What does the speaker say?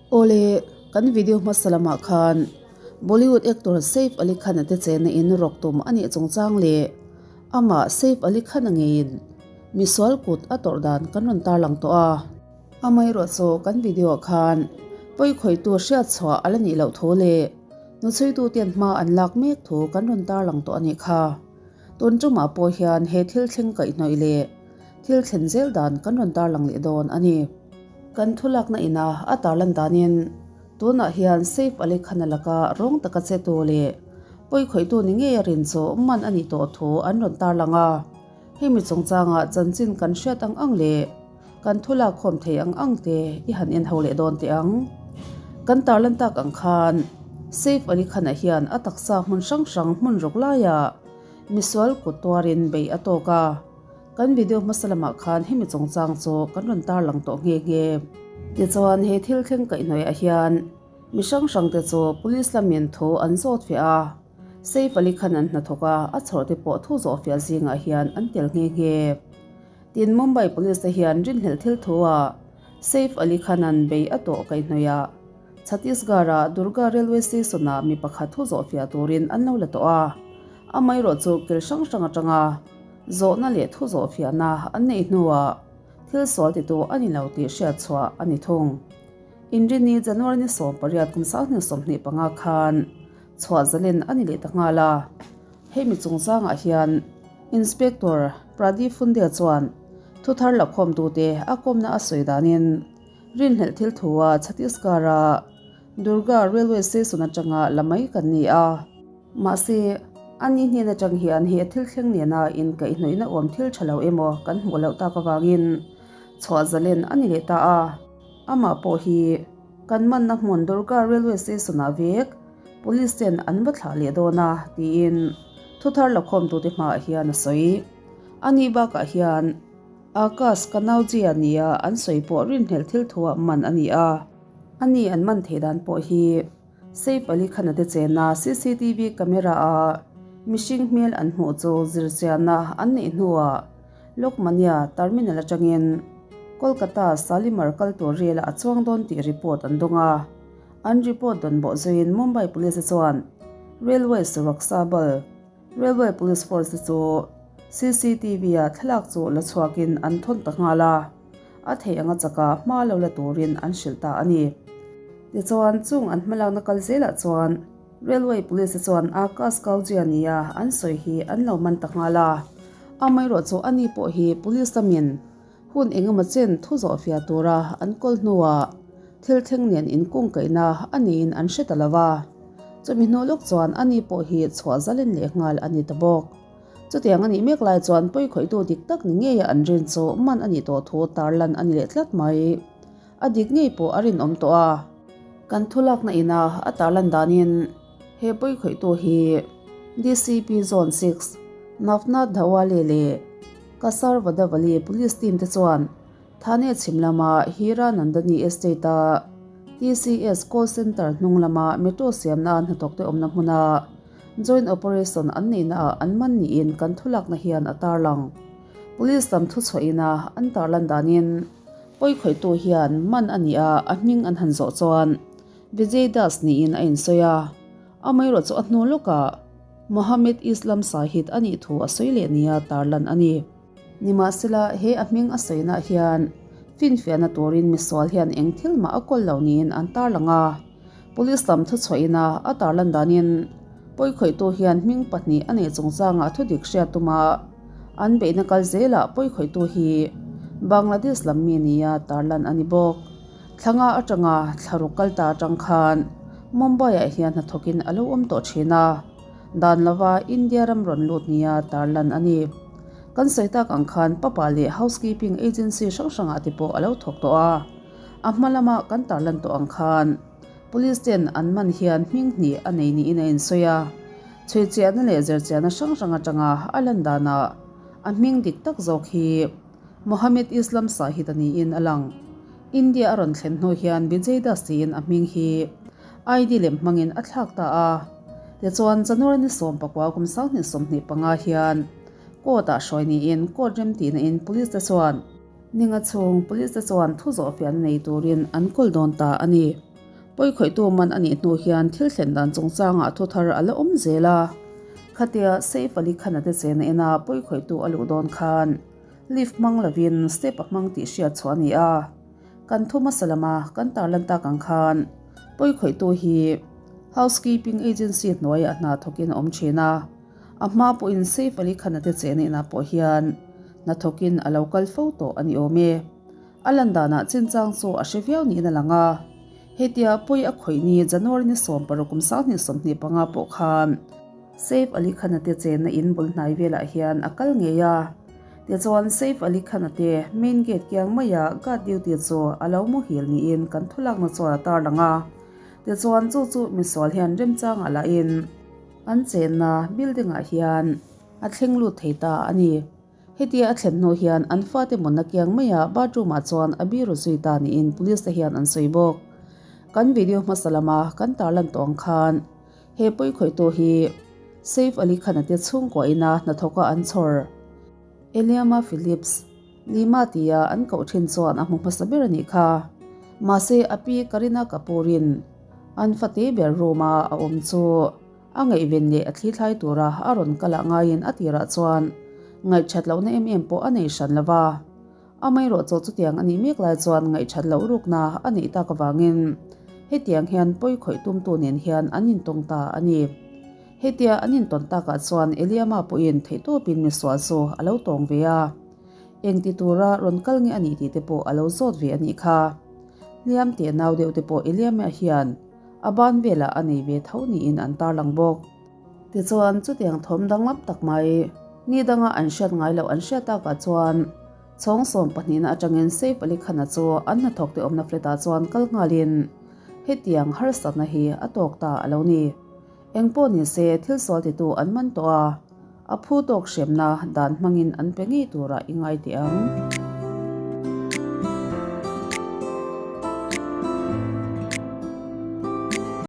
Awle, kan video hmasa lamah khan Bollywood actor Saif Ali Khan-a te chenna in rawk tum a nih chungchang leh amah Saif Ali Khan-a ngeiin misual kut a tawrh dan kan rawn tarlang tawh a. Amaherawh chu kan video ah khan pawikhawihtu hriat chhuah a la nih loh thu leh hnuchhuituten hma an lak mek thu kan rawn tarlang tawh a nih kha. Tun tumah pawh hian he thil thleng kaihhnawih leh thil thlen zel dan kan rawn tarlang leh dawn a ni. Kan thulakna ina a tarlan danin tunah hian Saif Ali Khan-a laka rawng taka che tu leh pawikhawihtu ni ngei a rin chu man a nih tawh thu an rawn tarlang a. Hemi chungchangah chanchin kan hriat ang ang leh kan thulak khawm thei ang ang te i han en ho leh dawn teh ang. Kan tarlan tak ang khan Saif Ali Khan-a hian a taksa hmun hrang hrang hmun rawk laiah misual kut tuarin beih a tawk a. Kan video hmasa lamah khan hemi chungchang chu kan rawn tarlang tawh nghe nghe. Tichuan he thil thleng kaihhnawihah hian mi hrang hrang te chu police lamin thu an zawt fiah a, Saif Ali Khan an hnathawk a, a chhawr te pawh thu zawh fiah zingah hian an tel nghe nghe. Tin Mumbai police te hian rinhlelh thil thu ah Saif Ali Khan an bei a tawh kaihhnawihah Chhattisgarh ah Durga railway station ah mi pakhat thu zawh fiah turin an lo la tawh a, amaherawhchu kil hrang hrang atanga Zawhna leh thu zawhfiahna an neih hnuah thil sual titu a ni lo tih hriat chhuah a ni thung. Inrini January ni 18 kum 2025 khan chhuah zalen a ni leh ta nghal a. Hemi chungchangah hian Inspector Pradeep Funde chuan thu thar lakhawmtute a kawmna a sawi danin rinhlelh thil thua Chhattisgarh-a Durga Railway Station atanga la mai kan ni a. Mahse, ani hnen atang hian he thil thleng nena inkaihhnawihna awm thil tha lo emaw kan hmuh loh tak avangin chhuah zalen a ni leh ta a. Amah pawh hi kan manna hmun Durga Railway Station-ah vek Police ten an va thlah leh dawn a, tiin thuthar lakhawmtute hmaah hian a sawi. Ani bakah hian Akash Kanauji-a nia an sawi pawh rinhlelh thil thuah man a ni a. Ani an man theih dan pawh hi Saif Ali Khan-a te chena cctv camera-a mihring hmel an hmuh chu zirchianna an neih hnuah Lokmanya Terminal atangin Kolkata Shalimar kal tur rel-ah a chuang dawn tih report an dawng a. An report dawn bawh zuiin Mumbai Police-a chuan Railway Suraksha Bal, Railway Police Force-te chu cctv-a thlalak chu la chhuakin an thawn ta nghal a. A theih anga chaka hma lo la turin an hrilh ta a ni. Tichuan, chung an hmalakna kal zelah chuan Railway Police te chuan Akash Kaujia nia an sawi hi an lo man ta nghal a. Amaherawh chu ani pawh hi Police lamin hun engemaw chen thu zawh fiah tura an kawl hnuah thil thleng nen inkungkaihna a niin an hre ta lo va. Chumi hnu lawk chuan ani pawh hi chhuah zalen leh nghal a ni ta bawk. Chutiang a nih mek lai chuan pawikhawihtu dik tak ni ngeia an rin chu man a nih tawh thu tarlan a ni leh tlat mai. A dik ngei pawh a rinawm tawh a. Kan thulakna ina a tarlan danin he pawikhawihtu hi DCP Zone 6 Navnath Dhawale leh Kasar Vadavali Police team te chuan Thane chhim lama Hira Nandani Estate-a TCS Call Centre hnung lama metro siamna hnathawkte awmna hmuna Joint operation an neihnaah an man niin kan thulakna hian a tarlang. Police lam thuchhuah ina an tarlan danin pawikhawihtu hian man a nih a, a hming an han zawh chuan Vijay Das niin a insawi a, amaherawh chu a hnu lawkah Mohammed Islam Sahid a nih thu a sawi leh nia tarlan a ni. Nimahsela he a hming a sawinaah hian finfiahna turin misual hian eng thil mah a kawl lo niin an tarlang a. Police lam thuchhuah ina a tarlan danin pawikhawihtu hian hming pahnih a neih chungchangah thudik hriat tuma an beihna kal zelah pawikhawihtu hi Bangladesh lam mi nia tarlan a ni bawk. Thlanga atanga thlaruk kal ta atang khan Mumbai-ah hian hnathawkin a lo awm tawh thin a, dan lova India ram rawn lut nia tarlan a ni. Kan sawi tak ang khan papa leh housekeeping agency hrang hrangah te pawh a lo thawk tawh a. A hma lama kan tarlan tawh ang khan Police ten an man hian hming hnih a nei niin a insawi a. Chhuichiahna leh zirchiahna hrang hrang atanga a lan danah a hming dik tak zawk hi Mohammed Islam Sahid a niin a lang. India a rawn thlen hnu hian Vijay Das tiin a hming hi ID lem hmangin a thlak ta a. Tichuan January ni 19 kum 2025 hian court-ah hruai niin court remtihna in police te chuan Ninga chhung police te chuan thu zawhfiahna nei turin an kawl dawn ta a ni. Pawikhawihtu man a nih hnu hian thil thlen dan chungchangah thu thar a la awm zel a. Khatia Saif Ali Khan-a te chena ina pawikhawihtu a luh dawn khan lift hmang lovin step a hmang tih hriat chhuah a ni a. Kan thu hmasa lama kan tarlan tak ang khan pawikhawihtu hi housekeeping agency hnuaiah hna thawkin a awm thin a. A hma pawhin Saif Ali Khan-a te chena inah pawh hian hna thawkin a lo kal fo tawh a ni awm e. A lan danah chinchang chu a hre viau niin a lang a. Hetia pawi a khawih ni January ni 16 kum 2025 pawh khan Saif Ali Khan-a te chenna in bul hnai velah hian a kal ngei a. Tichuan Saif Ali Khan-a te main gate kiang maia guard duty chu a lo muhil niin kan thulakna chuan a tarlang a. Tichuan chu chu misual hian remchangah lahin an chenna building-ah hian a thleng lut thei ta a ni. Hetia a thlen hnu hian an fate mawna kiang maia bathroom ah chuan a biru zui ta niin police te hian an sawi bawk. Kan video hmasa lama kan tarlan tawh ang khan he pawikhawihtu hi Saif Ali Khan-a te chhungkua ina hnathawka an chhawr Eliama Phillips Lima tia an koh thin chuan a hmu hmasa ber a nih kha. Mahse a pi Kareena Kapoor-in an fate ber room-a a awm chu A ngaihven leh a thlithlai tura a rawn kal ah ngaiin a tirah chuan ngaihthat lohna em em pawh a nei hran lo va. Amaherawhchu chutiang a nih mek lai chuan ngaihthat loh rukna a neih tak avangin hetiang hian pawi khawih tumtu nen hian an intawng ta a ni. Hetia an intawn takah chuan Eliama pawhin theihtawpin misual chu a lo tawng ve a. Engti tura rawn kal nge a nih tih te pawh a lo zawt ve a nih kha. Hliam teh nau deuh te pawh Eliama hian A ban velah a nei ve tho niin an tarlang bawk. Tichuan, chutiang thawm danglam tak mai, ni danga an hriat ngai loh an hriat takah chuan chhawng 12na atangin Saif Ali Khan-a chu an hnathawkte awmna flat-ah chuan kal nghalin hetiang harsatna hi a tawk ta a lo ni. Engpawh ni se, thil sual titu an man tawh a, a phu tawk hremna dan hmangin an pe ngei turah i ngai teh ang.